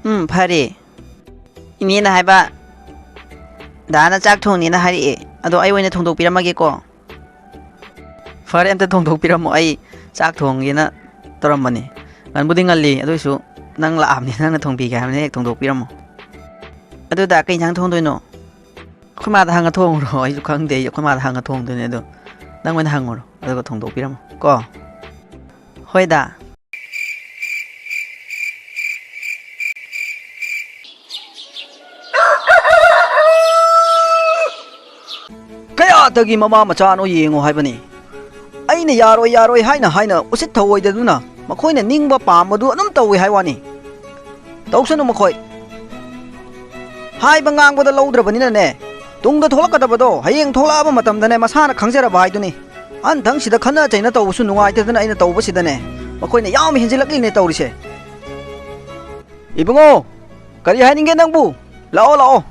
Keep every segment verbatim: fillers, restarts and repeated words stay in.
ꯎꯝ, ꯐꯔꯦ꯫ ꯏꯅꯦꯅ ꯍꯥꯏꯕ, ꯗꯥꯅ ꯆꯥꯛ ꯊꯣꯡꯅꯤꯅ ꯍꯥꯏꯔꯛꯑꯦ꯫ ꯑꯗꯣ ꯑꯩ ꯑꯣꯏꯅ ꯊꯣꯡꯗꯣꯛꯄꯤꯔꯝꯃꯒꯦꯀꯣ꯫ ꯐꯔꯦ, ꯑꯝꯇ ꯊꯣꯡꯗꯣꯛꯄꯤꯔꯝꯃꯣ, ꯑꯩ ꯆꯥꯛ ꯊꯣꯡꯒꯦꯅ ꯇꯧꯔꯝꯕꯅꯤ꯫ ꯉꯟꯕꯨꯗꯤ ꯉꯜꯂꯤ, ꯑꯗꯨ ꯑꯣꯏꯁꯨ ꯅꯪ ꯂꯥꯛꯑꯕꯅꯤ, ꯅꯪꯅ ꯊꯣꯡꯕꯤꯒꯦ ꯍꯥꯏꯕꯅꯤ, ꯍꯦꯛ ꯊꯣꯡꯗꯣꯛꯄꯤꯔꯝꯃꯣ꯫ ꯑꯗꯨꯗ ꯀꯩ ꯏꯟꯁꯥꯡ ꯊꯣꯡꯗꯣꯏꯅꯣ? ꯑꯩꯈꯣꯏ ꯃꯥꯗ ꯍꯪꯉ ꯊꯣꯡꯉꯨꯔꯣ, ꯑꯩꯁꯨ ꯈꯪꯗꯦ, ꯑꯩ ꯑꯩꯈꯣꯏ ꯃꯥꯗ ꯍꯪꯉ ꯊꯣꯡꯗꯣꯏꯅꯦ꯫ ꯑꯗꯣ ꯅꯪ ꯑꯣꯏꯅ ꯍꯪꯉꯨꯔꯣ, ꯑꯗꯨꯒ ꯊꯣꯡꯗꯣꯛꯄꯤꯔꯝꯃꯣ ꯀꯣ꯫ ꯍꯣꯏꯗ꯫ ꯀꯌꯥꯗꯒꯤ ꯃꯃꯥ ꯃꯆꯥꯅꯣ ꯌꯦꯡꯉꯣ ꯍꯥꯏꯕꯅꯤ꯫ ꯑꯩꯅ ꯌꯥꯔꯣꯏ, ꯌꯥꯔꯣꯏ ꯍꯥꯏꯅ ꯍꯥꯏꯅ ꯎꯁꯤꯠ ꯊꯧꯑꯣꯏꯗꯗꯨꯅ ꯃꯈꯣꯏꯅ ꯅꯤꯡꯕ ꯄꯥꯝꯕꯗꯨ ꯑꯗꯨꯝ ꯇꯧꯏ ꯍꯥꯏ ꯋꯥꯅꯤ꯫ ꯇꯧꯁꯅꯨ ꯃꯈꯣꯏ꯫ ꯍꯥꯏꯕ ꯉꯥꯡꯕꯗ ꯂꯧꯗ꯭ꯔꯕꯅꯤꯅꯅꯦ, ꯇꯨꯡꯗ ꯊꯣꯛꯂꯛꯀꯗꯕꯗꯣ ꯍꯌꯦꯡ ꯊꯣꯛꯂꯛꯑꯕ ꯃꯇꯝꯗꯅꯦ ꯃꯁꯥꯅ ꯈꯪꯖꯔꯕ ꯍꯥꯏꯗꯨꯅꯤ꯫ ꯑꯟꯊꯪꯁꯤꯗ ꯈꯠꯅ ꯆꯩꯅ ꯇꯧꯕꯁꯨ ꯅꯨꯡꯉꯥꯏꯇꯗꯅ ꯑꯩꯅ ꯇꯧꯕꯁꯤꯗꯅꯦ, ꯃꯈꯣꯏꯅ ꯌꯥꯝ ꯍꯦꯟꯖꯤꯜꯂꯛꯂꯤꯅꯦ ꯇꯧꯔꯤꯁꯦ꯫ ꯏꯕꯨꯡꯉꯣ, ꯀꯔꯤ ꯍꯥꯏꯅꯤꯡꯒꯦ ꯅꯪꯕꯨ? ꯂꯥꯛꯑꯣ, ꯂꯥꯛꯑꯣ꯫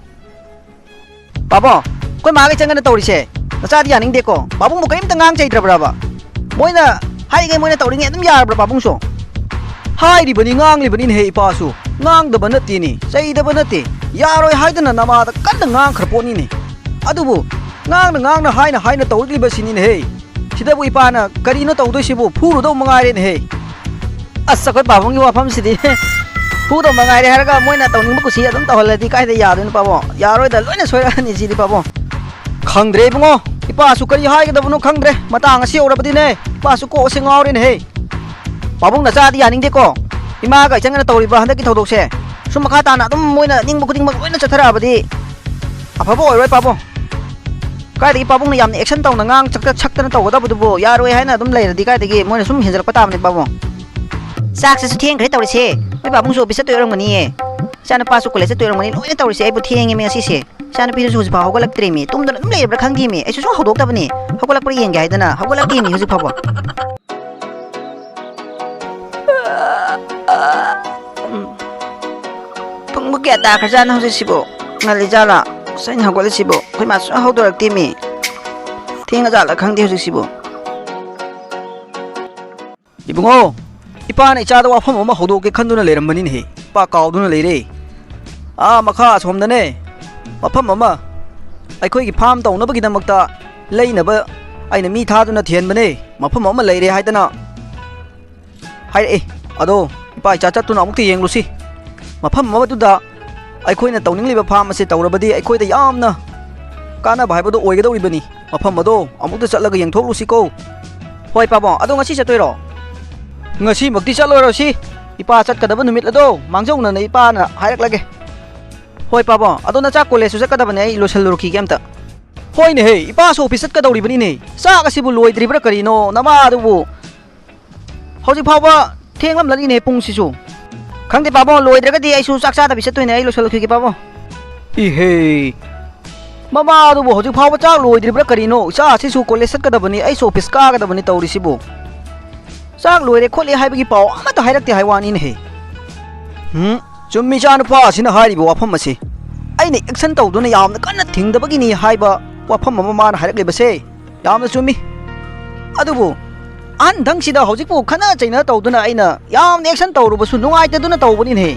ꯄꯥꯕꯣ, ꯑꯩꯈꯣꯏ ꯃꯥꯒ ꯏꯆꯟꯒꯅ ꯇꯧꯔꯤꯁꯦ ꯅꯆꯥꯗꯤ ꯌꯥꯅꯤꯡꯗꯦꯀꯣ꯫ ꯄꯥꯕꯨꯡꯕꯨ ꯀꯔꯤꯝꯇ ꯉꯥꯡ ꯆꯩꯗ꯭ꯔꯕ꯭ꯔꯕ? ꯃꯣꯏꯅ ꯍꯥꯏꯔꯤꯉꯩ ꯃꯣꯏꯅ ꯇꯧꯔꯤꯉꯩ ꯑꯗꯨꯝ ꯌꯥꯔꯕ꯭ꯔꯥ ꯄꯥꯕꯨꯡꯁꯨ? ꯍꯥꯏꯔꯤꯕꯅꯤ, ꯉꯥꯡꯂꯤꯕꯅꯤꯅꯦꯍꯦ ꯏꯄꯥꯁꯨ꯫ ꯉꯥꯡꯗꯕ ꯅꯠꯇꯦꯅꯦ, ꯆꯩꯗꯕ ꯅꯠꯇꯦ, ꯌꯥꯔꯣꯏ ꯍꯥꯏꯗꯅ ꯅꯃꯥꯗ ꯀꯟꯅ ꯉꯥꯡꯈ꯭ꯔ ꯄꯣꯠꯅꯤꯅꯦ꯫ ꯑꯗꯨꯕꯨ ꯉꯥꯡꯅ ꯉꯥꯡꯅ ꯍꯥꯏꯅ ꯍꯥꯏꯅ ꯇꯧꯔꯛꯂꯤꯕꯁꯤꯅꯤꯅꯦꯍꯦ꯫ ꯁꯤꯗꯕꯨ ꯏꯄꯥꯅ ꯀꯔꯤꯅꯣ ꯇꯧꯗꯣꯏꯁꯤꯕꯨ? ꯐꯨꯔꯨꯗꯧ ꯃꯉꯥꯏꯔꯦꯅꯦꯍꯦ꯫ ꯑꯁ, ꯑꯩꯈꯣꯏ ꯄꯥꯕꯨꯡꯒꯤ ꯋꯥꯐꯝꯁꯤꯗꯤ ꯐꯨꯗꯧ ꯃꯉꯥꯏꯔꯦ ꯍꯥꯏꯔꯒ ꯃꯣꯏꯅ ꯇꯧꯅꯤꯡꯕ ꯀꯨꯁꯤ ꯑꯗꯨꯝ ꯇꯧꯍꯜꯂꯗꯤ ꯀꯥꯏꯗ ꯌꯥꯗꯣꯏꯅꯣ ꯄꯥꯕꯨꯡ? ꯌꯥꯔꯣꯏꯗ, ꯂꯣꯏꯅ ꯁꯣꯏꯔꯛꯑꯅꯤ ꯁꯤꯗꯤ ꯄꯥꯕꯨꯡ꯫ ꯈꯪꯗ꯭ꯔꯦ ꯏꯕꯨꯡꯉꯣ, ꯏꯄꯥꯁꯨ ꯀꯔꯤ ꯍꯥꯏꯒꯗꯕꯅꯣ ꯈꯪꯗ꯭ꯔꯦ꯫ ꯃꯇꯥꯡ ꯑꯁꯤ ꯌꯧꯔꯕꯗꯤꯅꯦ, ꯏꯄꯥꯁꯨ ꯀꯣꯛꯁꯦ ꯉꯥꯎꯔꯦꯅꯦꯍꯦ꯫ ꯄꯥꯕꯨꯡ ꯅꯆꯥꯗꯤ ꯌꯥꯅꯤꯡꯗꯦꯀꯣ꯫ ꯏꯃꯥꯒ ꯏꯆꯟꯒꯅ ꯇꯧꯔꯤꯕ ꯍꯟꯗꯛꯀꯤ ꯊꯧꯗꯣꯛꯁꯦ ꯁꯨꯝ ꯃꯈꯥ ꯇꯥꯅ ꯑꯗꯨꯝ ꯃꯣꯏꯅ ꯅꯤꯡꯕ ꯈꯨꯗꯤꯡꯃꯛ ꯂꯣꯏꯅ ꯆꯠꯊꯔꯛꯑꯕꯗꯤ ꯑꯐꯕ ꯑꯣꯏꯔꯣꯏ ꯄꯥꯕꯨꯡ꯫ ꯀꯥꯏꯗꯒꯤ ꯄꯥꯕꯨꯡꯅ ꯌꯥꯝꯅ action ꯇꯧꯅ ꯉꯥꯡ ꯆꯛꯇ ꯁꯛꯇꯅ ꯇꯧꯒꯗꯕꯗꯨꯕꯨ? ꯌꯥꯔꯣꯏ ꯍꯥꯏꯅ ꯑꯗꯨꯝ ꯂꯩꯔꯗꯤ ꯀꯥꯏꯗꯒꯤ ꯃꯣꯏꯅ ꯁꯨꯝ ꯍꯦꯟꯖꯜꯂꯛꯄ ꯇꯥꯕꯅꯤ ꯄꯥꯕꯨꯡ꯫ ꯆꯥꯛꯁꯤꯁꯨ ꯊꯦꯡꯈ꯭ꯔꯦ ꯇꯧꯔꯤꯁꯦ꯫ ꯅꯣꯏ ꯄꯥꯕꯨꯡꯁꯨ office ꯆꯠꯇꯣꯏ ꯑꯣꯏꯔꯝꯒꯅꯤꯌꯦ꯫ ꯏꯆꯥꯅꯨꯄꯥꯁꯨ college ꯆꯠꯇꯣꯏ ꯑꯣꯏꯔꯝꯒꯅꯤ꯫ ꯂꯣꯏꯅ ꯇꯧꯔꯤꯁꯦ꯫ ꯑꯩꯕꯨ ꯊꯦꯡꯉꯦꯃꯤ ꯉꯁꯤꯁꯦ꯫ ꯏꯆꯥꯅꯨꯄꯤꯗꯨꯁꯨ ꯍꯧꯖꯤꯛꯐꯥꯎ ꯍꯧꯒꯠꯂꯛꯇ꯭ꯔꯦꯃꯤ꯫ ꯇꯨꯝꯗꯅ ꯑꯗꯨꯝ ꯂꯩꯔꯕ꯭ꯔꯥ ꯈꯪꯗꯦꯃꯤ꯫ ꯑꯩꯁꯨ ꯁꯨꯝ ꯍꯧꯗꯣꯛꯇꯕꯅꯤ꯫ ꯍꯧꯒꯠꯂꯛꯄ꯭ꯔꯥ ꯌꯦꯡꯒꯦ ꯍꯥꯏꯗꯅ ꯍꯧꯒꯠꯂꯛꯇꯦꯃꯤ ꯍꯧꯖꯤꯛ ꯐꯥꯎꯕ꯫ ꯎꯝ꯫ ꯄꯨꯡꯕꯨ ꯀꯌꯥ ꯇꯥꯈ꯭ꯔꯖꯥꯠꯅꯣ ꯍꯧꯖꯤꯛꯁꯤꯕꯣ? ꯉꯜꯂꯤꯖꯥꯠꯂꯥ? ꯑꯁ, ꯑꯩꯅ ꯍꯧꯒꯠꯂꯤꯁꯤꯕꯣ? ꯑꯩꯈꯣꯏ ꯃꯥ ꯁꯨꯡꯍꯧ ꯍꯧꯗꯣꯔꯛꯇꯦꯃꯤ꯫ ꯊꯦꯡꯉꯖꯥꯠꯂꯥ ꯈꯪꯗꯦ ꯍꯧꯖꯤꯛꯁꯤꯕꯣ꯫ ꯏꯕꯨꯡꯉꯣ, ꯏꯄꯥꯅ ꯏꯆꯥꯗ ꯋꯥꯐꯝ ꯑꯃ ꯍꯧꯗꯣꯛꯀꯦ ꯈꯟꯗꯨꯅ ꯂꯩꯔꯝꯕꯅꯤꯅꯦꯍꯦ꯫ ꯏꯄꯥ ꯀꯥꯎꯗꯨꯅ ꯂꯩꯔꯦ꯫ ꯑꯥ ꯃꯈꯥ ꯑꯁꯣꯝꯗꯅꯦ, ꯃꯐꯝ ꯑꯃ ꯑꯩꯈꯣꯏꯒꯤ ꯐꯥꯔꯝ ꯇꯧꯅꯕꯒꯤꯗꯃꯛꯇ ꯂꯩꯅꯕ ꯑꯩꯅ ꯃꯤ ꯊꯥꯗꯨꯅ ꯊꯤꯍꯟꯕꯅꯦ꯫ ꯃꯐꯝ ꯑꯃ ꯂꯩꯔꯦ ꯍꯥꯏꯗꯅ ꯍꯥꯏꯔꯛꯑꯦ꯫ ꯑꯗꯣ ꯏꯄꯥ ꯏꯆꯥ ꯆꯠꯇꯨꯅ ꯑꯃꯨꯛꯇ ꯌꯦꯡꯂꯨꯁꯤ꯫ ꯃꯐꯝ ꯑꯃꯗꯨꯗ ꯑꯩꯈꯣꯏꯅ ꯇꯧꯅꯤꯡꯂꯤꯕ ꯐꯥꯔꯝ ꯑꯁꯤ ꯇꯧꯔꯕꯗꯤ ꯑꯩꯈꯣꯏꯗ ꯌꯥꯝꯅ ꯀꯥꯟꯅꯕ ꯍꯥꯏꯕꯗꯨ ꯑꯣꯏꯒꯗꯧꯔꯤꯕꯅꯤ꯫ ꯃꯐꯝ ꯑꯗꯣ ꯑꯃꯨꯛꯇ ꯆꯠꯂꯒ ꯌꯦꯡꯊꯣꯛꯂꯨꯁꯤꯀꯣ꯫ ꯍꯣꯏ ꯄꯥꯕꯨꯡ, ꯑꯗꯣ ꯉꯁꯤ ꯆꯠꯇꯣꯏꯔꯣ? ꯉꯁꯤꯃꯛꯇꯤ ꯆꯠꯂꯣꯏꯔꯣꯁꯤ꯫ ꯏꯄꯥ ꯆꯠꯀꯗꯕ ꯅꯨꯃꯤꯠ ꯑꯗꯣ ꯃꯥꯡꯖꯧꯅꯅ ꯏꯄꯥꯅ ꯍꯥꯏꯔꯛꯂꯒꯦ꯫ ꯍꯣꯏ ꯄꯥꯕꯨꯡ, ꯑꯗꯣ ꯅꯆꯥ ꯀꯣꯂꯦꯖꯁꯨ ꯆꯠꯀꯗꯕꯅꯦ, ꯑꯩ ꯂꯣꯏꯁꯤꯜꯂꯨꯔꯈꯤꯒꯦ ꯑꯝꯇ꯫ ꯍꯣꯏꯅꯦꯍꯦ, ꯏꯄꯥꯁꯨ ꯑꯣꯐꯤꯁ ꯆꯠꯀꯗꯧꯔꯤꯕꯅꯤꯅꯦ꯫ ꯆꯥꯛ ꯑꯁꯤꯕꯨ ꯂꯣꯏꯗ꯭ꯔꯤꯕ꯭ꯔꯥ ꯀꯔꯤꯅꯣ? ꯅꯃꯥ ꯑꯗꯨꯕꯨ ꯍꯧꯖꯤꯛ ꯐꯥꯎꯕ ꯊꯦꯡꯂꯝꯂꯅꯤꯅꯦ ꯄꯨꯡꯁꯤꯁꯨ꯫ ꯈꯪꯗꯦ ꯄꯥꯕꯨꯡ, ꯂꯣꯏꯗ꯭ꯔꯒꯗꯤ ꯑꯩꯁꯨ ꯆꯥꯛ ꯆꯥꯗꯕꯤ ꯆꯠꯇꯣꯏꯅꯦ, ꯑꯩ ꯂꯣꯏꯁꯤꯜꯂꯛꯈꯤꯒꯦ ꯄꯥꯕꯨꯡ꯫ ꯏꯍꯦ, ꯃꯃꯥ ꯑꯗꯨꯕꯨ ꯍꯧꯖꯤꯛ ꯐꯥꯎꯕ ꯆꯥꯛ ꯂꯣꯏꯗ꯭ꯔꯤꯕ꯭ꯔꯥ ꯀꯔꯤꯅꯣ? ꯏꯆꯥꯁꯤꯁꯨ ꯀꯣꯂꯦꯖ ꯆꯠꯀꯗꯕꯅꯤ, ꯑꯩꯁꯨ ꯑꯣꯐꯤꯁ ꯀꯥꯒꯗꯕꯅꯤ ꯇꯧꯔꯤꯁꯤꯕꯨ꯫ ꯆꯥꯛ ꯂꯣꯏꯔꯦ ꯈꯣꯠꯂꯦ ꯍꯥꯏꯕꯒꯤ ꯄꯥꯎ ꯑꯃꯠꯇ ꯍꯥꯏꯔꯛꯇꯦ ꯍꯥꯏ ꯋꯥꯅꯤꯅꯦꯍꯦ꯫ ꯎꯝ, ꯆꯨꯝꯃꯤ ꯏꯆꯥꯅꯨꯄꯥ ꯑꯁꯤꯅ ꯍꯥꯏꯔꯤꯕ ꯋꯥꯐꯝ ꯑꯁꯤ꯫ ꯑꯩꯅ ꯑꯦꯛꯁꯟ ꯇꯧꯗꯨꯅ ꯌꯥꯝꯅ ꯀꯟꯅ ꯊꯤꯡꯗꯕꯒꯤꯅꯤ ꯍꯥꯏꯕ ꯋꯥꯐꯝ ꯑꯃ ꯃꯥꯅ ꯍꯥꯏꯔꯛꯂꯤꯕꯁꯦ ꯌꯥꯝꯅ ꯆꯨꯝꯃꯤ꯫ ꯑꯗꯨꯕꯨ ꯑꯍꯟꯗꯪꯁꯤꯗ ꯍꯧꯖꯤꯛꯄꯨ ꯈꯠꯅ ꯆꯩꯅ ꯇꯧꯗꯨꯅ ꯑꯩꯅ ꯌꯥꯝꯅ ꯑꯦꯛꯁꯟ ꯇꯧꯔꯨꯕꯁꯨ ꯅꯨꯡꯉꯥꯏꯇꯗꯨꯅ ꯇꯧꯕꯅꯤꯅꯦꯍꯦ꯫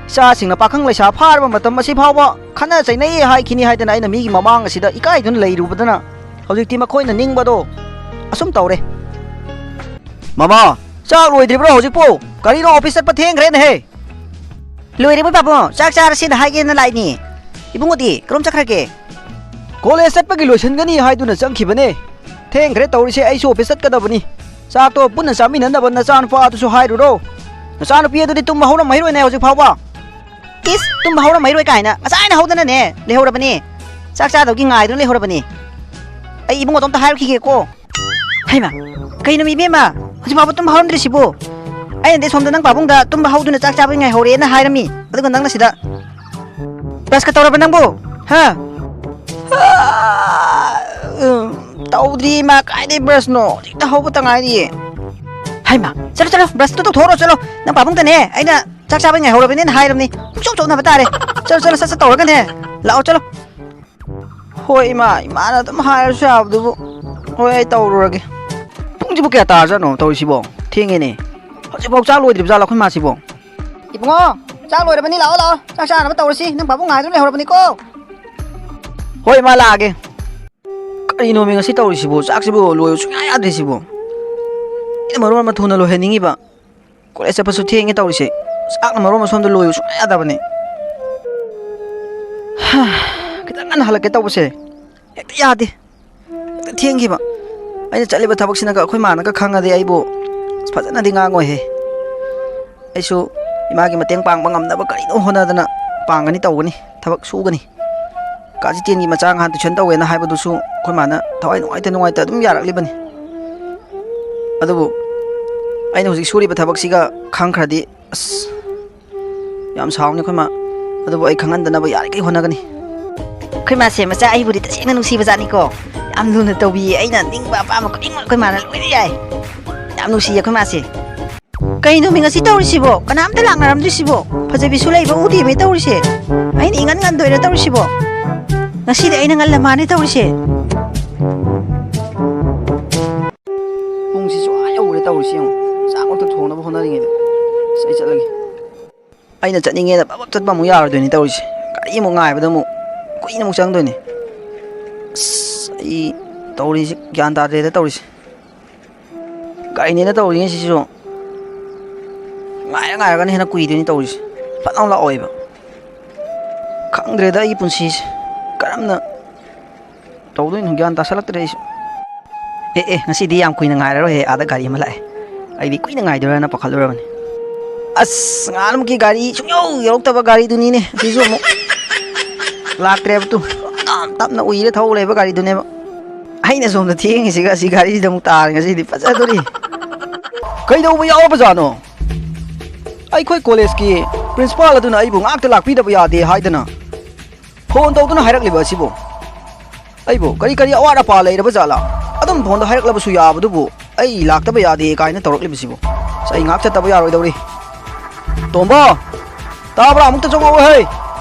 ꯏꯆꯥꯁꯤꯡꯅ ꯄꯥꯈꯪ ꯂꯩꯁꯥ ꯐꯥꯔꯕ ꯃꯇꯝ ꯑꯁꯤ ꯐꯥꯎꯕ ꯈꯠꯅ ꯆꯩꯅꯩ ꯍꯥꯏꯈꯤꯅꯤ ꯍꯥꯏꯗꯅ ꯑꯩꯅ ꯃꯤꯒꯤ ꯃꯃꯥꯡ ꯑꯁꯤꯗ ꯏꯀꯥꯏꯗꯨꯅ ꯂꯩꯔꯨꯕꯗꯅ ꯍꯧꯖꯤꯛꯇꯤ ꯃꯈꯣꯏꯅ ꯅꯤꯡꯕꯗꯣ ꯑꯁꯨꯝ ꯇꯧꯔꯦ꯫ ꯃꯃꯥ, ꯆꯥꯛ ꯂꯣꯏꯗ꯭ꯔꯤꯕ꯭ꯔꯣ ꯍꯧꯖꯤꯛꯄꯨ? ꯀꯔꯤꯅꯣ, ꯑꯣꯐꯤꯁ ꯆꯠꯄ ꯊꯦꯡꯈ꯭ꯔꯦꯅꯦꯍꯦ꯫ ꯂꯣꯏꯔꯦꯕꯣ ꯄꯥꯕꯨꯡ, ꯆꯥꯛ ꯆꯥꯔꯁꯤꯅ ꯍꯥꯏꯒꯦꯅ ꯂꯥꯛꯏꯅꯦ꯫ ꯏꯕꯨꯡꯉꯣꯗꯤ ꯀꯔꯣꯝ ꯆꯠꯈ꯭ꯔꯒꯦ? ꯀꯣꯂꯦꯖ ꯆꯠꯄꯒꯤ ꯂꯣꯏꯁꯤꯟꯒꯅꯤ ꯍꯥꯏꯗꯨꯅ ꯆꯪꯈꯤꯕꯅꯦ꯫ ꯊꯦꯡꯈ꯭ꯔꯦ ꯇꯧꯔꯤꯁꯦ, ꯑꯩꯁꯨ ꯑꯣꯐꯤꯁ ꯆꯠꯀꯗꯕꯅꯤ꯫ ꯆꯥꯛꯇꯣ ꯄꯨꯟꯅ ꯆꯥꯃꯤꯟꯅꯅꯕ ꯅꯆꯥꯅꯨꯄꯥꯗꯨꯁꯨ ꯍꯥꯏꯔꯨꯔꯣ꯫ ꯅꯆꯥꯅꯨꯄꯤ ꯑꯗꯨꯗꯤ ꯇꯨꯝꯕ ꯍꯧꯔꯝꯃꯩꯔꯣꯏꯅꯦ ꯍꯧꯖꯤꯛ ꯐꯥꯎꯕ꯫ ꯏꯁ, ꯇꯨꯝꯕ ꯍꯧꯔꯝꯃꯩꯔꯣꯏ ꯀꯥꯏꯅ, ꯉꯁꯥꯏꯅ ꯍꯧꯗꯅꯅꯦ ꯂꯩꯍꯧꯔꯕꯅꯦ꯫ ꯆꯥꯛ ꯆꯥꯗꯧꯒꯤ ꯉꯥꯏꯗꯨꯅ ꯂꯩꯍꯧꯔꯕꯅꯦ꯫ ꯑꯩ ꯏꯕꯨꯡꯉꯣꯗꯣ ꯑꯝꯇ ꯍꯥꯏꯔꯨꯈꯤꯒꯦꯀꯣ꯫ ꯍꯩꯃꯥ, ꯀꯩꯅꯣ ꯏꯕꯦꯝꯃ, ꯍꯧꯖꯤꯛ ꯐꯥꯎꯕ ꯇꯨꯝꯕ ꯍꯧꯔꯝꯗ꯭ꯔꯤꯁꯤꯕꯨ? ꯑꯩꯅꯗꯤ ꯁꯣꯝꯗ ꯅꯪ ꯄꯥꯕꯨꯡꯗ ꯇꯨꯝꯕ ꯍꯧꯗꯨꯅ ꯆꯥꯛ ꯆꯥꯕꯒꯤ ꯉꯥꯏꯍꯧꯔꯦꯅ ꯍꯥꯏꯔꯝꯃꯤ, ꯑꯗꯨꯒ ꯅꯪꯅ ꯁꯤꯗ ꯕ꯭ꯔꯁꯀ ꯇꯧꯔꯕ ꯅꯪꯕꯨ? ꯍꯥ? ꯎꯝ, ꯇꯧꯗ꯭ꯔꯤ ꯏꯃꯥ, ꯀꯥꯏꯗꯩ ꯕ꯭ꯔꯁꯅꯣ? ꯍꯧꯖꯤꯛꯇ ꯍꯧꯕꯇ ꯉꯥꯏꯔꯤꯌꯦ꯫ ꯍꯩꯃꯥ, ꯆꯠꯂꯣ, ꯆꯠꯂꯣ, ꯕ꯭ꯔꯁꯇꯣ ꯇꯧꯊꯣꯛꯎꯔꯣ, ꯆꯠꯂꯣ꯫ ꯅꯪ ꯄꯥꯕꯨꯡꯗꯅꯦ ꯑꯩꯅ ꯆꯥꯛ ꯆꯥꯕꯩ ꯉꯥꯏꯍꯧꯔꯕꯅꯦꯅ ꯍꯥꯏꯔꯕꯅꯤ꯫ ꯄꯨꯡꯆꯣꯛ ꯆꯣꯛꯅꯕ ꯇꯥꯔꯦ꯫ ꯆꯠꯂꯣ, ꯆꯠꯂꯣ, ꯁꯠ ꯁꯠ ꯇꯧꯔꯒꯅꯦ꯫ ꯂꯥꯛꯑꯣ, ꯆꯠꯂꯣ꯫ ꯍꯣꯏ ꯏꯃꯥ, ꯏꯃꯥꯅ ꯑꯗꯨꯝ ꯍꯥꯏꯔꯁꯨ ꯌꯥꯕꯗꯨꯕꯨ꯫ ꯍꯣꯏ, ꯑꯩ ꯇꯧꯔꯨꯔꯒꯦ꯫ ꯄꯨꯡꯁꯤꯕꯨ ꯀꯌꯥ ꯇꯥꯔꯖꯥꯠꯅꯣ ꯇꯧꯔꯤꯁꯤꯕꯣ? ꯊꯦꯡꯉꯦꯅꯦ꯫ ꯍꯧꯖꯤꯛꯐꯥꯎ ꯆꯥꯛ ꯂꯣꯏꯗ꯭ꯔꯤꯕ ꯖꯥꯠꯂꯣ ꯑꯩꯈꯣꯏ ꯃꯥꯁꯤꯕꯣ? ꯏꯕꯨꯡꯉꯣ, ꯆꯥꯛ ꯂꯣꯏꯔꯕꯅꯤ, ꯂꯥꯛꯑꯣ, ꯂꯥꯛꯑꯣ, ꯆꯥꯛ ꯆꯥꯅꯕ ꯇꯧꯔꯁꯤ, ꯅꯪ ꯄꯥꯕꯨꯡ ꯉꯥꯏꯗꯨꯅ ꯂꯩꯍꯧꯔꯕꯅꯤꯀꯣ꯫ ꯍꯣꯏ, ꯏꯃꯥ, ꯂꯥꯛꯑꯒꯦ꯫ ꯀꯔꯤꯅꯣꯃꯤ ꯉꯁꯤ ꯇꯧꯔꯤꯁꯤꯕꯨ? ꯆꯥꯛꯁꯤꯕꯨ ꯂꯣꯏꯌꯨ ꯁꯨꯡꯌꯥ ꯌꯥꯗ꯭ꯔꯤꯁꯤꯕꯨ? ꯑꯩꯅ ꯃꯔꯣꯟ ꯑꯃ ꯊꯨꯅ ꯂꯣꯏꯍꯟꯅꯤꯡꯉꯤꯕ, ꯀꯣꯂꯦꯖ ꯆꯠꯄꯁꯨ ꯊꯦꯡꯉꯦ ꯇꯧꯔꯤꯁꯦ꯫ ꯆꯥꯛꯅ ꯃꯔꯣꯟ ꯑꯃ ꯁꯣꯝꯗ ꯂꯣꯏꯌꯨ ꯁꯨꯡꯌꯥ ꯌꯥꯗꯕꯅꯦ꯫ ꯍꯥ, ꯈꯤꯇꯪ ꯉꯟꯅ ꯍꯜꯂꯛꯀꯦ ꯇꯧꯕꯁꯦ ꯍꯦꯛꯇ ꯌꯥꯗꯦ, ꯍꯦꯛꯇ ꯊꯦꯡꯈꯤꯕ꯫ ꯑꯩꯅ ꯆꯠꯂꯤꯕ ꯊꯕꯛꯁꯤꯅꯒ ꯑꯩꯈꯣꯏ ꯃꯥꯅꯒ ꯈꯪꯉꯗꯤ ꯑꯩꯕꯨ ꯐꯖꯅꯗꯤ ꯉꯥꯡꯉꯣꯏꯍꯦ꯫ ꯑꯩꯁꯨ ꯏꯃꯥꯒꯤ ꯃꯇꯦꯡ ꯄꯥꯡꯕ ꯉꯝꯅꯕ ꯀꯔꯤꯅꯣ ꯍꯣꯠꯅꯗꯅ ꯄꯥꯡꯒꯅꯤ, ꯇꯧꯒꯅꯤ, ꯊꯕꯛ ꯁꯨꯒꯅꯤ꯫ ꯀꯥ ꯖꯤꯇꯦꯟꯒꯤ ꯃꯆꯥ ꯅꯍꯥꯟ ꯇꯨꯏꯁꯟ ꯇꯧꯋꯦꯅ ꯍꯥꯏꯕꯗꯨꯁꯨ ꯑꯩꯈꯣꯏ ꯃꯥꯅ ꯊꯋꯥꯏ ꯅꯨꯡꯉꯥꯏꯇ ꯅꯨꯡꯉꯥꯏꯇ ꯑꯗꯨꯝ ꯌꯥꯔꯛꯂꯤꯕꯅꯤ꯫ ꯑꯗꯨꯕꯨ ꯑꯩꯅ ꯍꯧꯖꯤꯛ ꯁꯨꯔꯤꯕ ꯊꯕꯛꯁꯤꯒ ꯈꯪꯈ꯭ꯔꯗꯤ, ꯑꯁ, ꯌꯥꯝ ꯁꯥꯎꯅꯤ ꯑꯩꯈꯣꯏ ꯃꯥ꯫ ꯑꯗꯨꯕꯨ ꯑꯩ ꯈꯪꯍꯟꯗꯅꯕ ꯌꯥꯔꯤꯈꯩ ꯍꯣꯠꯅꯒꯅꯤ꯫ ꯑꯩꯈꯣꯏ ꯃꯥꯁꯦ ꯃꯆꯥ ꯑꯩꯕꯨꯗꯤ ꯇꯁꯦꯡꯅ ꯅꯨꯡꯁꯤꯕꯖꯥꯠꯅꯤꯀꯣ꯫ ꯌꯥꯝ ꯂꯨꯅ ꯇꯧꯕꯤꯌꯦ꯫ ꯑꯩꯅ ꯅꯤꯡꯕ ꯑꯄꯥꯝꯕ ꯈꯨꯗꯤꯡꯃꯛ ꯑꯩꯈꯣꯏ ꯃꯥꯅ ꯂꯣꯏꯅ ꯌꯥꯏ꯫ ꯌꯥꯝ ꯅꯨꯡꯁꯤꯌꯦ ꯑꯩꯈꯣꯏ ꯃꯥꯁꯦ꯫ ꯀꯩꯅꯣꯃꯤ ꯉꯁꯤ ꯇꯧꯔꯤꯁꯤꯕꯣ? ꯀꯅꯥꯝꯇ ꯂꯥꯛꯅꯔꯝꯗ꯭ꯔꯤꯁꯤꯕꯣ? ꯐꯖꯕꯤꯁꯨ ꯂꯩꯕ ꯎꯗꯦꯃꯤ ꯇꯧꯔꯤꯁꯦ꯫ ꯑꯩꯅ ꯏꯉꯟ ꯉꯟꯗꯣꯏꯔ ꯇꯧꯔꯤꯁꯤꯕꯣ? ꯉꯁꯤꯗꯤ ꯑꯩꯅ ꯉꯜꯂ ꯃꯥꯅꯦ ꯇꯧꯔꯤꯁꯦ꯫ ꯄꯨꯡꯁꯤꯁꯨ ꯑꯥ ꯌꯧꯈ꯭ꯔꯦ ꯇꯧꯔꯤꯁꯤ ꯌꯦꯡꯉꯣ꯫ ꯆꯥꯛꯃꯛꯇ ꯊꯣꯡꯅꯕ ꯍꯣꯠꯅꯔꯤꯉꯩꯗ꯫ ꯑꯁ, ꯑꯩ ꯆꯠꯂꯒꯦ꯫ ꯑꯩꯅ ꯆꯠꯅꯤꯡꯉꯦꯅ ꯄꯕꯞ ꯆꯠꯄ ꯑꯃꯨꯛ ꯌꯥꯔꯣꯏꯗꯣꯏꯅꯤ ꯇꯧꯔꯤꯁꯦ꯫ ꯒꯥꯔꯤ ꯑꯃꯨꯛ ꯉꯥꯏꯕꯗ ꯑꯃꯨꯛ ꯀꯨꯏꯅ ꯑꯃꯨꯛ ꯆꯪꯗꯣꯏꯅꯤ꯫ ꯑꯁ, ꯑꯩ ꯇꯧꯔꯤꯁꯦ ꯒ꯭ꯌꯥꯟ ꯇꯥꯗ꯭ꯔꯦꯗ ꯇꯧꯔꯤꯁꯦ꯫ ꯒꯥꯔꯤꯅꯦꯅ ꯇꯧꯔꯤꯉꯩꯁꯤꯁꯨ ꯉꯥꯏꯔ ꯉꯥꯏꯔꯒꯅ ꯍꯦꯟꯅ ꯀꯨꯏꯗꯣꯏꯅꯤ ꯇꯧꯔꯤꯁꯦ꯫ ꯐꯠ ꯂꯥꯎ ꯂꯥꯛꯑꯣꯏꯕ꯫ ꯈꯪꯗ꯭ꯔꯦꯗ ꯑꯩꯒꯤ ꯄꯨꯟꯁꯤꯁꯦ꯫ ꯀꯔꯝꯅ ꯇꯧꯗꯣꯏꯅꯣ ꯒ꯭ꯌꯥꯟ ꯇꯥꯁꯜꯂꯛꯇ꯭ꯔꯦ ꯑꯩꯁꯨ꯫ ꯑꯦ, ꯑꯦ, ꯉꯁꯤꯗꯤ ꯌꯥꯝ ꯀꯨꯏꯅ ꯉꯥꯏꯔꯔꯣꯏꯍꯦ, ꯑꯥꯗ ꯒꯥꯔꯤ ꯑꯃ ꯂꯥꯛꯑꯦ꯫ ꯑꯩꯗꯤ ꯀꯨꯏꯅ ꯉꯥꯏꯗꯣꯏꯔꯥꯅ ꯄꯥꯈꯠꯂꯨꯔꯕꯅꯤ꯫ ꯑꯁ, ꯉꯍꯥꯟꯃꯨꯛꯀꯤ ꯒꯥꯔꯤ ꯁꯨꯡꯌꯧ ꯌꯧꯔꯛꯇꯕ ꯒꯥꯔꯤꯗꯨꯅꯤꯅꯦ꯫ ꯑꯁꯤꯁꯨ ꯑꯃꯨꯛ ꯂꯥꯛꯇ꯭ꯔꯦꯕ ꯇꯨ꯫ ꯇꯞ ꯇꯞꯅ ꯎꯏꯔ ꯊꯧ ꯂꯩꯕ ꯒꯥꯔꯤꯗꯨꯅꯦꯕ꯫ ꯑꯩꯅ ꯁꯣꯝꯗ ꯊꯦꯡꯉꯤꯁꯤꯒ ꯑꯁꯤ ꯒꯥꯔꯤꯁꯤꯗ ꯑꯃꯨꯛ ꯇꯥꯔꯦ ꯉꯁꯤꯗꯤ꯫ ꯐꯖꯗꯣꯔꯤ꯫ ꯀꯩꯗꯧꯕ ꯌꯥꯎꯔꯕꯖꯥꯠꯅꯣ? ꯑꯩꯈꯣꯏ ꯀꯣꯂꯦꯖꯀꯤ ꯄ꯭ꯔꯤꯟꯁꯤꯄꯥꯜ ꯑꯗꯨꯅ ꯑꯩꯕꯨ ꯉꯥꯛꯇ ꯂꯥꯛꯄꯤꯗꯕ ꯌꯥꯗꯦ ꯍꯥꯏꯗꯅ ꯐꯣꯟ ꯇꯧꯗꯨꯅ ꯍꯥꯏꯔꯛꯂꯤꯕ ꯑꯁꯤꯕꯨ? ꯑꯩꯕꯨ ꯀꯔꯤ ꯀꯔꯤ ꯑꯋꯥꯠ ꯑꯄꯥ ꯂꯩꯔꯕ ꯖꯥꯠꯂꯥ? ꯑꯗꯨꯝ ꯐꯣꯟꯗ ꯍꯥꯏꯔꯛꯂꯕꯁꯨ ꯌꯥꯕꯗꯨꯕꯨ, ꯑꯩ ꯂꯥꯛꯇꯕ ꯌꯥꯗꯦ ꯀꯥꯏꯅ ꯇꯧꯔꯛꯂꯤꯕꯁꯤꯕꯨ? ꯑꯁ, ꯑꯩ ꯉꯥꯛ ꯆꯠꯇꯕ ꯌꯥꯔꯣꯏꯗꯧꯔꯤ꯫ ꯇꯣꯝꯕ! ꯇꯥꯕ꯭ꯔꯥ? ꯑꯃꯨꯛꯇ ꯆꯪꯉꯛꯑꯣ ꯍꯩ!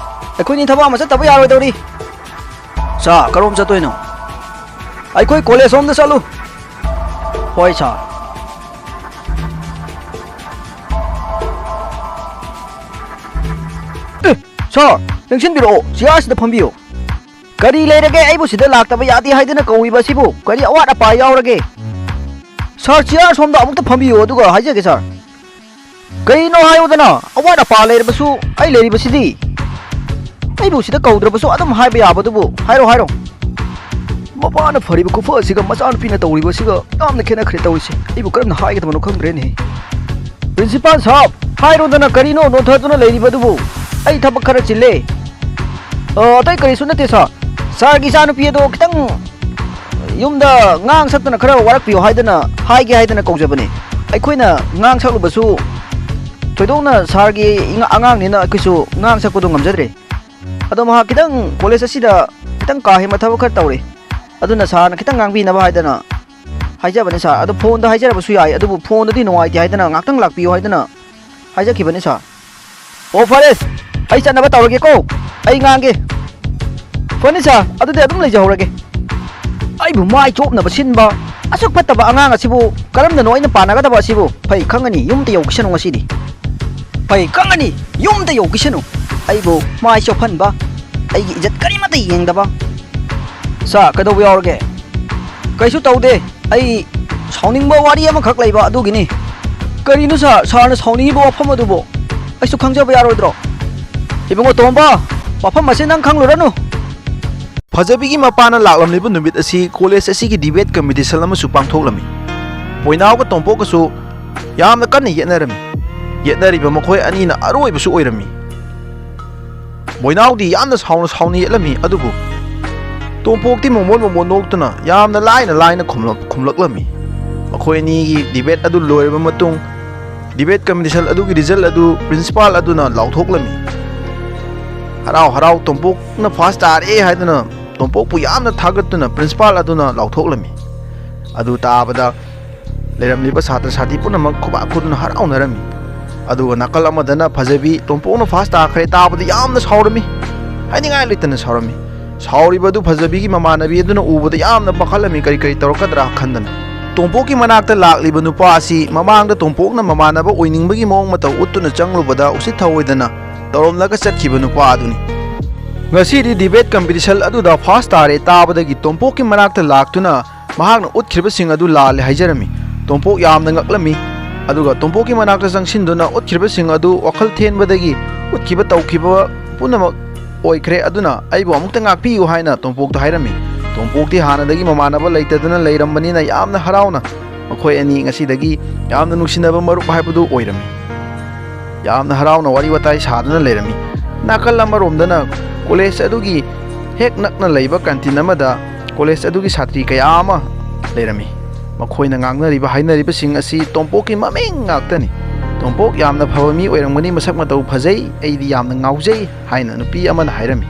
ꯑꯩꯈꯣꯏꯅꯤ ꯊꯕꯛ ꯑꯃ ꯆꯠꯇꯕ ꯌꯥꯔꯣꯏꯗꯧꯔꯤ꯫ ꯁꯥ, ꯀꯔꯣꯝ ꯆꯠꯇꯣꯏꯅꯣ? ꯑꯩꯈꯣꯏ ꯀꯣꯂꯦꯖ ꯔꯣꯝꯗ ꯆꯠꯂꯨ꯫ ꯍꯣꯏ ꯁꯥꯔ꯫ ꯁꯥꯔ, ꯆꯪꯁꯤꯟꯕꯤꯔꯛꯑꯣ, ꯆꯤꯌꯥꯔꯁꯤꯗ ꯐꯝꯕꯤꯌꯨ꯫ ꯀꯔꯤ ꯂꯩꯔꯒꯦ? ꯑꯩꯕꯨ ꯁꯤꯗ ꯂꯥꯛꯇꯕ ꯌꯥꯗꯦ ꯍꯥꯏꯗꯅ ꯀꯧꯔꯤꯕ ꯑꯁꯤꯕꯨ ꯀꯔꯤ ꯑꯋꯥꯠ ꯑꯄꯥ ꯌꯥꯎꯔꯒꯦ? ꯁꯥꯔ, ꯆꯤꯌꯥꯔ ꯁꯣꯝꯗ ꯑꯃꯨꯛꯇ ꯐꯝꯕꯤꯌꯨ, ꯑꯗꯨꯒ ꯍꯥꯏꯖꯒꯦ ꯁꯥꯔ꯫ ꯀꯩꯅꯣ ꯍꯥꯏꯌꯨꯗꯅ, ꯑꯋꯥꯠ ꯑꯄꯥ ꯂꯩꯔꯕꯁꯨ ꯑꯩ ꯂꯩꯔꯤꯕꯁꯤꯗꯤ꯫ ꯑꯩꯕꯨ ꯁꯤꯗ ꯀꯧꯗ꯭ꯔꯕꯁꯨ ꯑꯗꯨꯝ ꯍꯥꯏꯕ ꯌꯥꯕꯗꯨꯕꯨ ꯍꯥꯏꯔꯣ, ꯍꯥꯏꯔꯣ꯫ ꯃꯄꯥꯅ ꯐꯔꯤꯕ ꯈꯨꯐ ꯑꯁꯤꯒ ꯃꯆꯥꯅꯨꯄꯤꯅ ꯇꯧꯔꯤꯕ ꯑꯁꯤꯒ ꯌꯥꯝꯅ ꯈꯦꯠꯅꯈ꯭ꯔꯦ ꯇꯧꯔꯤꯁꯦ꯫ ꯑꯩꯕꯨ ꯀꯔꯝꯅ ꯍꯥꯏꯒꯗꯕꯅꯣ ꯈꯪꯗ꯭ꯔꯦꯅꯦ꯫ ꯄ꯭ꯔꯤꯟꯁꯤꯄꯥꯜ ꯁꯥꯍꯕ, ꯍꯥꯏꯔꯣꯗꯅ, ꯀꯔꯤꯅꯣ ꯅꯣꯟꯊꯗꯨꯅ ꯂꯩꯔꯤꯕꯗꯨꯕꯨ? ꯑꯩ ꯊꯕꯛ ꯈꯔ ꯆꯤꯜꯂꯦ꯫ ꯑ, ꯑꯇꯩ ꯀꯔꯤꯁꯨ ꯅꯠꯇꯦ ꯁꯥꯔ꯫ ꯁꯥꯔꯒꯤ ꯏꯆꯥꯅꯨꯄꯤ ꯑꯗꯣ ꯈꯤꯇꯪ ꯌꯨꯝꯗ ꯉꯥꯡ ꯁꯛꯇꯅ ꯈꯔ ꯋꯥꯔꯛꯄꯤꯌꯣ ꯍꯥꯏꯗꯅ, ꯍꯥꯏꯒꯦ ꯍꯥꯏꯗꯅ ꯀꯧꯖꯕꯅꯤ꯫ ꯑꯩꯈꯣꯏꯅ ꯉꯥꯡ ꯁꯛꯂꯨꯕꯁꯨ ꯊꯣꯏꯗꯣꯛꯅ ꯁꯥꯔꯒꯤ ꯏꯉꯥ-, ꯑꯉꯥꯡꯅꯤꯅ ꯑꯩꯈꯣꯏꯁꯨ ꯉꯥꯡ ꯁꯛꯄꯗꯣ ꯉꯝꯖꯗ꯭ꯔꯦ꯫ ꯑꯗꯣ ꯃꯍꯥꯛ ꯈꯤꯇꯪ ꯀꯣꯂꯦꯖ ꯑꯁꯤꯗ ꯈꯤꯇꯪ ꯀꯥ ꯍꯦꯟꯕ ꯊꯕꯛ ꯈꯔ ꯇꯧꯔꯤ꯫ ꯑꯗꯨꯅ ꯁꯥꯔꯅ ꯈꯤꯇꯪ ꯉꯥꯡꯕꯤꯅꯕ ꯍꯥꯏꯗꯅ ꯍꯥꯏꯖꯕꯅꯤ ꯁꯥꯔ꯫ ꯑꯗꯣ ꯐꯣꯟꯗ ꯍꯥꯏꯖꯔꯕꯁꯨ ꯌꯥꯏ, ꯑꯗꯨꯕꯨ ꯐꯣꯟꯗꯗꯤ ꯅꯨꯡꯉꯥꯏꯇꯦ ꯍꯥꯏꯗꯅ ꯉꯥꯛꯇꯪ ꯂꯥꯛꯄꯤꯌꯨ ꯍꯥꯏꯗꯅ ꯍꯥꯏꯖꯈꯤꯕꯅꯤ ꯁꯥꯔ꯫ ꯑꯣ, ꯐꯔꯦ, ꯑꯩ ꯆꯠꯅꯕ ꯇꯧꯔꯒꯦꯀꯣ, ꯑꯩ ꯉꯥꯡꯒꯦ꯫ ꯐꯅꯤ ꯁꯥꯔ, ꯑꯗꯨꯗꯤ ꯑꯗꯨꯝ ꯂꯩꯖꯍꯧꯔꯒꯦ꯫ ꯑꯩꯕꯨ ꯃꯥꯏ ꯆꯣꯞꯅꯕ ꯁꯤꯟꯕ ꯑꯁꯨꯛ ꯐꯠꯇꯕ ꯑꯉꯥꯡ ꯑꯁꯤꯕꯨ ꯀꯔꯝꯅꯅꯣ ꯑꯩꯅ ꯄꯥꯟꯅꯒꯗꯕ ꯑꯁꯤꯕꯨ? ꯐꯩ ꯈꯪꯒꯅꯤ, ꯌꯨꯝꯗ ꯌꯧꯈꯤꯁꯅꯨ ꯉꯁꯤꯗꯤ꯫ ꯐꯩ ꯈꯪꯒꯅꯤ, ꯌꯨꯝꯗ ꯌꯧꯈꯤꯁꯅꯨ꯫ ꯑꯩꯕꯨ ꯃꯥꯏ ꯆꯣꯞꯍꯟꯕ, ꯑꯩꯒꯤ ꯏꯖꯠ ꯀꯔꯤꯃꯠꯇ ꯌꯦꯡꯗꯕ꯫ ꯁꯥꯔ, ꯀꯩꯗꯧꯕ ꯌꯥꯎꯔꯒꯦ? ꯀꯩꯁꯨ ꯇꯧꯗꯦ꯫ ꯑꯩ ꯁꯥꯎꯅꯤꯡꯕ ꯋꯥꯔꯤ ꯑꯃꯈꯛ ꯂꯩꯕ ꯑꯗꯨꯒꯤꯅꯤ꯫ ꯀꯔꯤꯅꯣ ꯁꯥꯔ, ꯁꯥꯔꯅ ꯁꯥꯎꯅꯤꯡꯉꯤꯕ ꯋꯥꯐꯝ ꯑꯗꯨꯕꯨ? ꯑꯩꯁꯨ ꯈꯪꯖꯕ ꯌꯥꯔꯣꯏꯗ꯭ꯔꯣ? ꯏꯕꯨꯡꯉꯣ ꯇꯣꯝꯕ, ꯋꯥꯐꯝ ꯑꯁꯤ ꯅꯪ ꯈꯪꯂꯨꯔꯅꯨ꯫ ꯐꯖꯕꯤꯒꯤ ꯃꯄꯥꯅ ꯂꯥꯛꯂꯝꯂꯤꯕ ꯅꯨꯃꯤꯠ ꯑꯁꯤ ꯀꯣꯂꯦꯖ ꯑꯁꯤꯒꯤ ꯗꯤꯕꯦꯠ ꯀꯝꯄꯤꯇꯤꯁꯟ ꯑꯃꯁꯨ ꯄꯥꯡꯊꯣꯛꯂꯝꯃꯤ꯫ ꯕꯣꯏꯅꯥꯎꯒ ꯇꯣꯝꯄꯣꯛꯀꯁꯨ ꯌꯥꯝꯅ ꯀꯟꯅ ꯌꯦꯠꯅꯔꯝꯃꯤ꯫ ꯌꯦꯠꯅꯔꯤꯕ ꯃꯈꯣꯏ ꯑꯅꯤꯅ ꯑꯔꯣꯏꯕꯁꯨ ꯑꯣꯏꯔꯝꯃꯤ꯫ ꯕꯣꯏꯅꯥꯎꯗꯤ ꯌꯥꯝꯅ ꯁꯥꯎꯅ ꯁꯥꯎꯅ ꯌꯦꯠꯂꯝꯃꯤ, ꯑꯗꯨꯕꯨ ꯇꯣꯝꯄꯣꯛꯇꯤ ꯃꯣꯃꯣꯟ ꯃꯣꯃꯣꯟ ꯅꯣꯛꯇꯨꯅ ꯌꯥꯝꯅ ꯂꯥꯏꯅ ꯂꯥꯏꯅ ꯈꯨꯝꯂꯛ-, ꯈꯨꯝꯂꯛꯂꯝꯃꯤ꯫ ꯃꯈꯣꯏ ꯑꯅꯤꯒꯤ ꯗꯤꯕꯦꯠ ꯑꯗꯨ ꯂꯣꯏꯔꯕ ꯃꯇꯨꯡ, ꯗꯤꯕꯦꯠ ꯀꯝꯄꯤꯇꯤꯁꯟ ꯑꯗꯨꯒꯤ ꯔꯤꯖꯜ ꯑꯗꯨ ꯄ꯭ꯔꯤꯟꯁꯤꯄꯥꯜ ꯑꯗꯨꯅ ꯂꯥꯎꯊꯣꯛꯂꯝꯃꯤ꯫ ꯍꯔꯥꯎ ꯍꯔꯥꯎ ꯇꯣꯝꯄꯣꯛꯅ ꯐꯥꯔꯁ ꯇꯥꯔꯦ ꯍꯥꯏꯗꯨꯅ ꯇꯣꯝꯄꯣꯛꯄꯨ ꯌꯥꯝꯅ ꯊꯥꯒꯠꯇꯨꯅ ꯄ꯭ꯔꯤꯟꯁꯤꯄꯥꯜ ꯑꯗꯨꯅ ꯂꯥꯎꯊꯣꯛꯂꯝꯃꯤ꯫ ꯑꯗꯨ ꯇꯥꯕꯗ ꯂꯩꯔꯝꯂꯤꯕ ꯁꯥꯇ꯭ꯔ ꯁꯥꯇ꯭ꯔꯤ ꯄꯨꯝꯅꯃꯛ ꯈꯨꯕꯥꯛ ꯈꯨꯗꯨꯅ ꯍꯔꯥꯎꯅꯔꯝꯃꯤ꯫ ꯑꯗꯨꯒ ꯅꯥꯀꯜ ꯑꯃꯗꯅ ꯐꯖꯕꯤ ꯇꯣꯝꯄꯣꯛꯅ ꯐꯥꯔꯁ ꯇꯥꯈ꯭ꯔꯦ ꯇꯥꯕꯗ ꯌꯥꯝꯅ ꯁꯥꯎꯔꯝꯃꯤ꯫ ꯍꯥꯏꯅꯤꯡꯉꯥꯏ ꯂꯩꯇꯅ ꯁꯥꯎꯔꯝꯃꯤ꯫ ꯁꯥꯎꯔꯤꯕ ꯑꯗꯨ ꯐꯖꯕꯤꯒꯤ ꯃꯃꯥꯟꯅꯕꯤ ꯑꯗꯨꯅ ꯎꯕꯗ ꯌꯥꯝꯅ ꯄꯥꯈꯠꯂꯝꯃꯤ, ꯀꯔꯤ ꯀꯔꯤ ꯇꯧꯔꯛꯀꯗ꯭ꯔꯥ ꯈꯟꯗꯅ꯫ ꯇꯣꯝꯄꯣꯛꯀꯤ ꯃꯅꯥꯛꯇ ꯂꯥꯛꯂꯤꯕ ꯅꯨꯄꯥ ꯑꯁꯤ ꯃꯃꯥꯡꯗ ꯇꯣꯝꯄꯣꯛꯅ ꯃꯃꯥꯟꯅꯕ ꯑꯣꯏꯅꯤꯡꯕꯒꯤ ꯃꯑꯣꯡ ꯃꯇꯧ ꯎꯠꯇꯨꯅ ꯆꯪꯂꯨꯕꯗ ꯎꯁꯤꯠ ꯊꯑꯣꯏꯗꯅ ꯇꯧꯔꯝꯂꯒ ꯆꯠꯈꯤꯕ ꯅꯨꯄꯥ ꯑꯗꯨꯅꯤ꯫ ꯉꯁꯤꯗꯤ debate competition ꯑꯗꯨꯗ first ꯇꯥꯔꯦ ꯇꯥꯕꯗꯒꯤ ꯇꯣꯝꯄꯣꯛꯀꯤ ꯃꯅꯥꯛꯇ ꯂꯥꯛꯇꯨꯅ ꯃꯍꯥꯛꯅ ꯎꯠꯈ꯭ꯔꯤꯕꯁꯤꯡ ꯑꯗꯨ ꯂꯥꯜꯂꯦ ꯍꯥꯏꯖꯔꯝꯃꯤ꯫ ꯇꯣꯝꯄꯣꯛ ꯌꯥꯝꯅ ꯉꯛꯂꯝꯃꯤ꯫ ꯑꯗꯨꯒ ꯇꯣꯝꯄꯣꯛꯀꯤ ꯃꯅꯥꯛꯇ ꯆꯪꯁꯤꯟꯗꯨꯅ ꯎꯠꯈ꯭ꯔꯤꯕꯁꯤꯡ ꯑꯗꯨ ꯋꯥꯈꯜ ꯊꯦꯟꯕꯗꯒꯤ ꯎꯠꯈꯤꯕ ꯇꯧꯈꯤꯕ ꯄꯨꯝꯅꯃꯛ ꯑꯣꯏꯈ꯭ꯔꯦ, ꯑꯗꯨꯅ ꯑꯩꯕꯨ ꯑꯃꯨꯛꯇ ꯉꯥꯛꯄꯤꯌꯨ ꯍꯥꯏꯅ ꯇꯣꯝꯄꯣꯛꯇ ꯍꯥꯏꯔꯝꯃꯤ꯫ ꯇꯣꯝꯄꯣꯛꯇꯤ ꯍꯥꯟꯅꯗꯒꯤ ꯃꯃꯥꯟꯅꯕ ꯂꯩꯇꯗꯅ ꯂꯩꯔꯝꯕꯅꯤꯅ ꯌꯥꯝꯅ ꯍꯔꯥꯎꯅ ꯃꯈꯣꯏ ꯑꯅꯤ ꯉꯁꯤꯗꯒꯤ ꯌꯥꯝꯅ ꯅꯨꯡꯁꯤꯅꯕ ꯃꯔꯨꯞ ꯍꯥꯏꯕꯗꯨ ꯑꯣꯏꯔꯝꯃꯤ꯫ ꯌꯥꯝꯅ ꯍꯔꯥꯎꯅ ꯋꯥꯔꯤ ꯋꯥꯇꯥꯏ ꯁꯥꯗꯨꯅ ꯂꯩꯔꯝꯃꯤ꯫ ꯅꯥꯀꯜ ꯑꯃꯔꯣꯝꯗꯅ ꯀꯣꯂꯦꯖ ꯑꯗꯨꯒꯤ ꯍꯦꯛ ꯅꯛꯅ ꯂꯩꯕ ꯀꯦꯟꯇꯤꯟ ꯑꯃꯗ ꯀꯣꯂꯦꯖ ꯑꯗꯨꯒꯤ ꯁꯥꯇ꯭ꯔꯤ ꯀꯌꯥ ꯑꯃ ꯂꯩꯔꯝꯃꯤ꯫ ꯃꯈꯣꯏꯅ ꯉꯥꯡꯅꯔꯤꯕ ꯍꯥꯏꯅꯔꯤꯕꯁꯤꯡ ꯑꯁꯤ ꯇꯣꯝꯄꯣꯛꯀꯤ ꯃꯃꯤꯡ ꯉꯥꯛꯇꯅꯤ꯫ "ꯇꯣꯝꯄꯣꯛ ꯌꯥꯝꯅ ꯐꯕ ꯃꯤ ꯑꯣꯏꯔꯝꯒꯅꯤ, ꯃꯁꯛ ꯃꯇꯧ ꯐꯖꯩ, ꯑꯩꯗꯤ ꯌꯥꯝꯅ ꯉꯥꯎꯖꯩ" ꯍꯥꯏꯅ ꯅꯨꯄꯤ ꯑꯃꯅ ꯍꯥꯏꯔꯝꯃꯤ꯫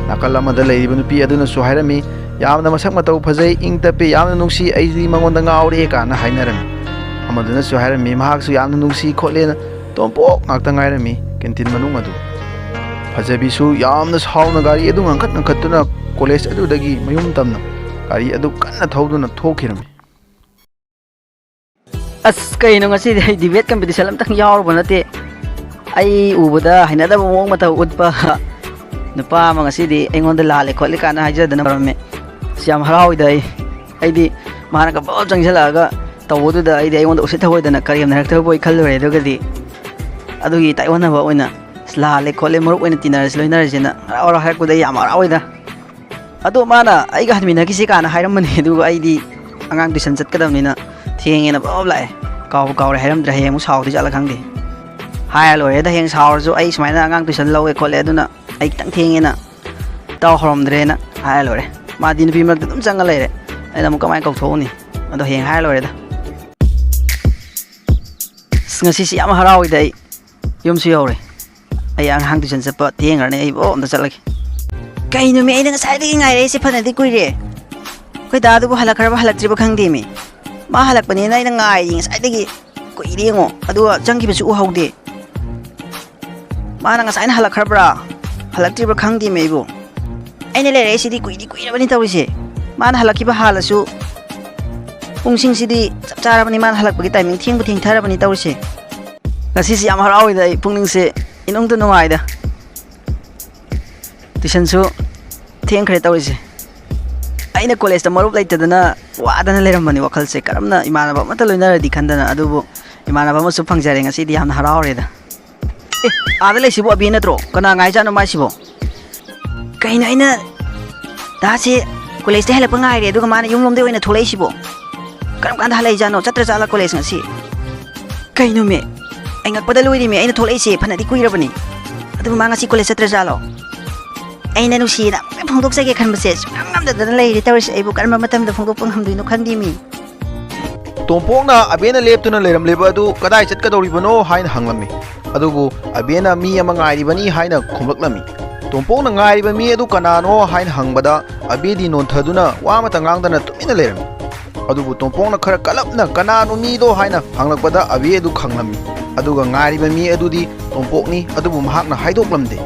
ꯅꯥꯀꯜ ꯑꯃꯗ ꯂꯩꯔꯤꯕ ꯅꯨꯄꯤ ꯑꯗꯨꯅꯁꯨ ꯍꯥꯏꯔꯝꯃꯤ, "ꯌꯥꯝꯅ ꯃꯁꯛ ꯃꯇꯧ ꯐꯖꯩ, ꯏꯪ ꯇꯞꯄꯤ, ꯌꯥꯝꯅ ꯅꯨꯡꯁꯤ, ꯑꯩꯗꯤ ꯃꯉꯣꯟꯗ ꯉꯥꯎꯔꯦ" ꯀꯥꯏꯅ ꯍꯥꯏꯅꯔꯝꯃꯤ꯫ ꯑꯃꯗꯨꯅꯁꯨ ꯍꯥꯏꯔꯝꯃꯤ, ꯃꯍꯥꯛꯁꯨ ꯌꯥꯝꯅ ꯅꯨꯡꯁꯤ ꯈꯣꯠꯂꯦꯅ꯫ ꯇꯣꯝꯄꯣꯛ ꯉꯥꯛꯇ ꯉꯥꯏꯔꯝꯃꯤ ꯀꯦꯟꯇꯤꯟ ꯃꯅꯨꯡ ꯑꯗꯨ꯫ ꯐꯖꯕꯤꯁꯨ ꯌꯥꯝꯅ ꯁꯥꯎꯅ ꯒꯥꯔꯤ ꯑꯗꯨ ꯉꯟꯈꯠ ꯉꯟꯈꯠꯇꯨꯅ ꯀꯣꯂꯦꯖ ꯑꯗꯨꯗꯒꯤ ꯃꯌꯨꯝ ꯇꯝꯅ ꯒꯥꯔꯤ ꯑꯗꯨ ꯀꯟꯅ ꯊꯧꯗꯨꯅ ꯊꯣꯛꯈꯤꯔꯝꯃꯤ꯫ ꯑꯁ, ꯀꯩꯅꯣ ꯉꯁꯤꯗꯤ ꯑꯩ debate competition ꯑꯝꯇꯪ ꯌꯥꯎꯔꯨꯕ ꯅꯠꯇꯦ꯫ ꯑꯩ ꯎꯕꯗ ꯍꯩꯅꯗꯕ ꯃꯑꯣꯡ ꯃꯇꯧ ꯎꯠꯄ ꯅꯨꯄꯥ ꯑꯃ ꯉꯁꯤꯗꯤ ꯑꯩꯉꯣꯟꯗ ꯂꯥꯜꯂꯦ ꯈꯣꯠꯂꯦ ꯀꯥꯏꯅ ꯍꯥꯏꯖꯗꯅ ꯇꯧꯔꯝꯃꯦ꯫ ꯑꯁ, ꯌꯥꯝ ꯍꯔꯥꯎꯋꯤꯗ ꯑꯩ꯫ ꯑꯩꯗꯤ ꯃꯥꯅ ꯀꯕꯛ ꯆꯪꯁꯤꯜꯂꯛꯑꯒ ꯇꯧꯕꯗꯨꯗ ꯑꯩꯗꯤ ꯑꯩꯉꯣꯟꯗ ꯎꯁꯤꯠ ꯊꯑꯣꯏꯗꯅ ꯀꯔꯦꯝꯅꯔꯛꯇꯕꯣꯏ ꯈꯜꯂꯨꯔꯦ꯫ ꯑꯗꯨꯒꯗꯤ ꯑꯗꯨꯒꯤ ꯇꯥꯏꯑꯣꯟꯅꯕ ꯑꯣꯏꯅ "ꯑꯁ, ꯂꯥꯜꯂꯦ ꯈꯣꯠꯂꯦ, ꯃꯔꯨꯞ ꯑꯣꯏꯅ ꯇꯤꯟꯅꯔꯁꯤ, ꯂꯣꯏꯅꯔꯁꯤꯅ" ꯍꯔꯥꯎ ꯍꯔꯥꯎ ꯍꯥꯏꯔꯛꯄꯗ ꯑꯩ ꯌꯥꯝ ꯍꯔꯥꯎꯋꯤꯗ꯫ ꯑꯗꯣ ꯃꯥꯅ ꯑꯩꯒ ꯍꯟꯃꯤꯟꯅꯈꯤꯁꯤ ꯀꯥꯏꯅ ꯍꯥꯏꯔꯝꯕꯅꯦ, ꯑꯗꯨꯒ ꯑꯩꯗꯤ ꯑꯉꯥꯡ tuition ꯆꯠꯀꯗꯕꯅꯤꯅ ꯊꯦꯡꯉꯦꯅ ꯄꯞ ꯂꯥꯛꯑꯦ꯫ ꯀꯥꯎꯕꯨ ꯀꯥꯎꯔꯦ, ꯍꯥꯏꯔꯝꯗ꯭ꯔꯦ, ꯍꯌꯦꯡ ꯑꯃꯨꯛ ꯁꯥꯎꯗꯣꯏ ꯖꯥꯠꯂ ꯈꯪꯗꯦ꯫ ꯍꯥꯏꯔ ꯂꯣꯏꯔꯦꯗ, ꯍꯌꯦꯡ ꯁꯥꯎꯔꯁꯨ ꯑꯩ ꯁꯨꯃꯥꯏꯅ ꯑꯉꯥꯡ tuition ꯂꯧꯋꯦ ꯈꯣꯠꯂꯦ, ꯑꯗꯨꯅ ꯑꯩ ꯈꯤꯇꯪ ꯊꯦꯡꯉꯦꯅ ꯏꯇꯥꯎ ꯍꯧꯔꯝꯗ꯭ꯔꯦꯅ ꯍꯥꯏꯔ ꯂꯣꯏꯔꯦ꯫ ꯃꯥꯗꯤ ꯅꯨꯄꯤ ꯃꯔꯛꯇ ꯑꯗꯨꯝ ꯆꯪꯉ ꯂꯩꯔꯦ, ꯑꯩꯅ ꯑꯃꯨꯛ ꯀꯃꯥꯏꯅ ꯀꯧꯊꯣꯛꯎꯅꯤ? ꯑꯗꯣ ꯍꯌꯦꯡ ꯍꯥꯏꯔ ꯂꯣꯏꯔꯦꯗ꯫ ꯑꯁ, ꯉꯁꯤꯁꯤ ꯌꯥꯝ ꯍꯔꯥꯎꯋꯤꯗ ꯑꯩ꯫ ꯌꯨꯝꯁꯨ ꯌꯧꯔꯦ꯫ ꯑꯩ ꯑꯉꯥꯡ tuition ꯆꯠꯄ ꯊꯦꯡꯈ꯭ꯔꯅꯤ, ꯑꯩ ꯕꯣ ꯑꯝꯇ ꯆꯠꯂꯒꯦ꯫ ꯀꯩꯅꯣꯃꯤ, ꯑꯩꯅ ꯉꯁꯥꯏꯗꯒꯤ ꯉꯥꯏꯔꯛꯏꯁꯦ ꯐꯅꯗꯤ ꯀꯨꯏꯔꯦ꯫ ꯑꯩꯈꯣꯏ ꯗꯥꯗꯨꯕꯨ ꯍꯜꯂꯛꯈ꯭ꯔꯕ ꯍꯜꯂꯛꯇ꯭ꯔꯤꯕ ꯈꯪꯗꯦꯃꯤ꯫ ꯃꯥ ꯍꯜꯂꯛꯄꯅꯤꯅ ꯑꯩꯅ ꯉꯥꯏꯔꯤ ꯉꯁꯥꯏꯗꯒꯤ꯫ ꯀꯨꯏꯔꯦ ꯌꯦꯡꯉꯣ, ꯑꯗꯨꯒ ꯆꯪꯈꯤꯕꯁꯨ ꯎꯍꯧꯗꯦ꯫ ꯃꯥꯅ ꯉꯁꯥꯏꯅ ꯍꯜꯂꯛꯈ꯭ꯔꯕ꯭ꯔꯥ ꯍꯜꯂꯛꯇ꯭ꯔꯤꯕ꯭ꯔꯥ ꯈꯪꯗꯦꯃꯤ ꯑꯩꯕꯨ꯫ ꯑꯩꯅ ꯂꯩꯔꯛꯏꯁꯤꯗꯤ ꯀꯨꯏꯗꯤ ꯀꯨꯏꯔꯕꯅꯤ ꯇꯧꯔꯤꯁꯦ꯫ ꯃꯥꯅ ꯍꯜꯂꯛꯈꯤꯕ ꯍꯥꯜꯂꯁꯨ ꯄꯨꯡꯁꯤꯡꯁꯤꯗꯤ ꯆꯞ ꯆꯥꯔꯕꯅꯤ, ꯃꯥꯅ ꯍꯜꯂꯛꯄꯒꯤ timing ꯊꯦꯡꯕꯨ ꯊꯦꯡꯊꯔꯕꯅꯤ ꯇꯧꯔꯤꯁꯦ꯫ ꯉꯁꯤꯁꯤ ꯌꯥꯝ ꯍꯔꯥꯎꯋꯤꯗ ꯑꯩ, ꯄꯨꯛꯅꯤꯡꯁꯦ ꯏꯅꯨꯡꯗ ꯅꯨꯡꯉꯥꯏꯗ꯫ ꯇꯨꯏꯁꯟꯁꯨ ꯊꯦꯡꯈ꯭ꯔꯦ ꯇꯧꯔꯤꯁꯦ꯫ ꯑꯩꯅ ꯀꯣꯂꯦꯖꯇ ꯃꯔꯨꯞ ꯂꯩꯇꯗꯅ ꯋꯥꯗꯅ ꯂꯩꯔꯝꯕꯅꯤ ꯋꯥꯈꯜꯁꯦ꯫ ꯀꯔꯝꯅ ꯏꯃꯥꯟꯅꯕ ꯑꯃꯠꯇ ꯂꯣꯏꯅꯔꯗꯤ ꯈꯟꯗꯅ, ꯑꯗꯨꯕꯨ ꯏꯃꯥꯟꯅꯕ ꯑꯃꯁꯨ ꯐꯪꯖꯔꯦ꯫ ꯉꯁꯤꯗꯤ ꯌꯥꯝꯅ ꯍꯔꯥꯎꯔꯦꯗ꯫ ꯑꯦ, ꯑꯥꯗ ꯂꯩꯁꯤꯕꯨ ꯑꯕꯤ ꯅꯠꯇ꯭ꯔꯣ? ꯀꯅꯥ ꯉꯥꯏꯖꯥꯠꯅꯣ ꯃꯥꯏꯁꯤꯕꯣ? ꯀꯩꯅꯣ ꯑꯩꯅ, ꯗꯥꯁꯦ ꯀꯣꯂꯦꯖꯇ ꯍꯜꯂꯛꯄ ꯉꯥꯏꯔꯦ, ꯑꯗꯨꯒ ꯃꯥꯅ ꯌꯨꯝꯂꯣꯝꯗ ꯑꯣꯏꯅ ꯊꯣꯛꯂꯛꯏꯁꯤꯕꯣ? ꯀꯔꯝ ꯀꯥꯟꯗ ꯍꯜꯂꯛꯏꯖꯥꯠꯅꯣ? ꯆꯠꯇ꯭ꯔ ꯖꯥꯠꯂ ꯀꯣꯂꯦꯖ ꯉꯁꯤ? ꯀꯩꯅꯣꯃꯦ, ꯑꯩ ꯉꯛꯄꯗ ꯂꯣꯏꯔꯤꯃꯦ꯫ ꯑꯩꯅ ꯊꯣꯛꯂꯛꯏꯁꯦ ꯐꯅꯗꯤ ꯀꯨꯏꯔꯕꯅꯤ, ꯑꯗꯨꯕꯨ ꯃꯥ ꯉꯁꯤ ꯀꯣꯂꯦꯖ ꯆꯠꯇ꯭ꯔ ꯖꯥꯠꯂꯣ? ꯑꯩꯅ ꯅꯨꯡꯁꯤꯅ ꯑꯃꯨꯛꯇ ꯐꯣꯡꯗꯣꯛꯆꯒꯦ ꯈꯟꯕꯁꯦ ꯁꯨꯡꯉꯝ ꯉꯝꯗꯗꯅ ꯂꯩꯔꯦ ꯇꯧꯔꯤꯁꯦ꯫ ꯑꯩꯕꯨ ꯀꯔꯝꯕ ꯃꯇꯝꯗ ꯐꯣꯡꯗꯣꯛꯄ ꯉꯝꯗꯣꯏꯅꯣ ꯈꯪꯗꯦꯃꯤ꯫ ꯇꯣꯝꯄꯣꯛꯅ ꯑꯕꯦꯅ ꯂꯦꯞꯇꯨꯅ ꯂꯩꯔꯝꯂꯤꯕ ꯑꯗꯨ ꯀꯗꯥꯏ ꯆꯠꯀꯗꯧꯔꯤꯕꯅꯣ ꯍꯥꯏꯅ ꯍꯪꯂꯝꯃꯤ꯫ ꯑꯗꯨꯕꯨ ꯑꯕꯦꯅ ꯃꯤ ꯑꯃ ꯉꯥꯏꯔꯤꯕꯅꯤ ꯍꯥꯏꯅ ꯈꯨꯝꯂꯛꯂꯝꯃꯤ꯫ ꯇꯣꯝꯄꯣꯛꯅ ꯉꯥꯏꯔꯤꯕ ꯃꯤ ꯑꯗꯨ ꯀꯅꯥꯅꯣ ꯍꯥꯏꯅ ꯍꯪꯕꯗ ꯑꯕꯦꯗꯤ ꯅꯣꯟꯊꯗꯨꯅ ꯋꯥ ꯑꯃꯇ ꯉꯥꯡꯗꯅ ꯇꯨꯃꯤꯟꯅ ꯂꯩꯔꯝꯃꯤ꯫ ꯑꯗꯨꯕꯨ ꯇꯣꯝꯄꯣꯛꯅ ꯈꯔ ꯀꯜꯂꯞꯅ "ꯀꯅꯥꯅꯣ ꯃꯤꯗꯣ?" ꯍꯥꯏꯅ ꯍꯪꯂꯛꯄꯗ ꯑꯕꯦ ꯑꯗꯨ ꯈꯪꯂꯝꯃꯤ꯫ ꯑꯗꯨꯒ ꯉꯥꯏꯔꯤꯕ ꯃꯤ ꯑꯗꯨꯗꯤ ꯇꯣꯝꯄꯣꯛꯅꯤ, ꯑꯗꯨꯕꯨ ꯃꯍꯥꯛꯅ ꯍꯥꯏꯗꯣꯛꯂꯝꯗꯦ꯫